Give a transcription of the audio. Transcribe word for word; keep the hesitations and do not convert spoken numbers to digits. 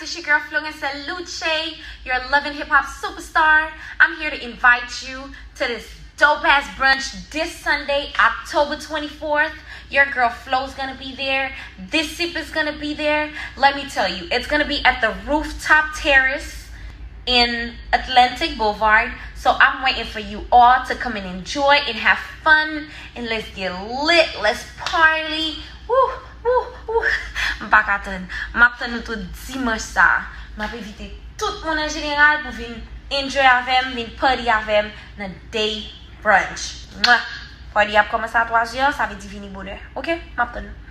It's your girl Florence Luce, your loving hip hop superstar. I'm here to invite you to this dope ass brunch this Sunday, October twenty-fourth. Your girl Flo's gonna be there. This sip is gonna be there. Let me tell you, it's gonna be at the Rooftop Terrace in Atlantic Boulevard. So I'm waiting for you all to come and enjoy and have fun. And let's get lit. Let's party. Woo, woo, woo. M pa ka tann. M ap tann nou tout dimanch sa. M ap envite tout moun an jeneral pou vin enjoy avè m, vin party avè m nan day brunch. Mwah! Party ap kòmanse a twa zè, sa vle di vini bonè. Oke? M ap tann nou.